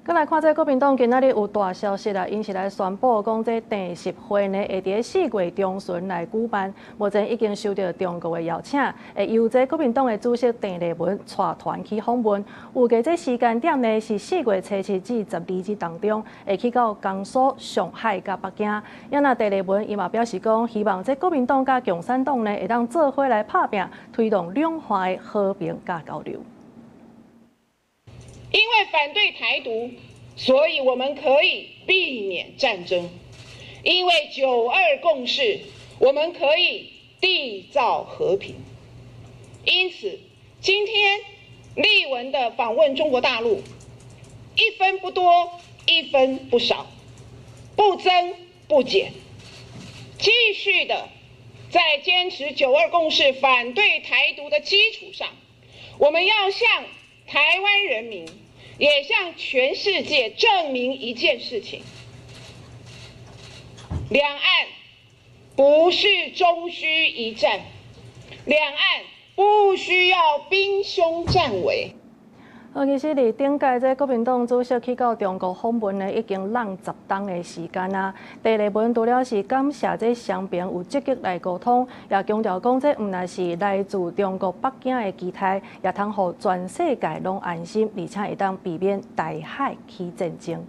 閣來看這國民黨今仔日有大消息啦，𪜶是來宣布講，這鄭習會呢會佇4月中旬來舉辦，目前已經收到中國的邀請，會由這國民黨的主席鄭麗文帶團去訪問。預計這時間點呢是4月初7至12日當中，會去到江蘇、上海佮北京。啊若鄭麗文伊嘛表示講，希望這國民黨佮共產黨呢會當做伙來拍拚，推動兩岸的和平佮交流。因為反對台獨，所以我們可以避免戰爭；因為九二共識，我們可以締造和平。因此，今天麗文的訪問中國大陸，一分不多，一分不少，不增不減，繼續的在堅持九二共識、反對台獨的基礎上，我們要向台灣人民，也向全世界證明一件事情：兩岸不是終須一戰，兩岸不需要兵凶戰危。好，其實佇頂屆這國民黨主席去到中國訪問呢，已經挵10冬的時間啊。鄭麗文除了是感謝這雙邊有積極來溝通，也強調講這毋但是來自中國北京的期待，也通予全世界攏安心，而且會當避免台海起戰爭。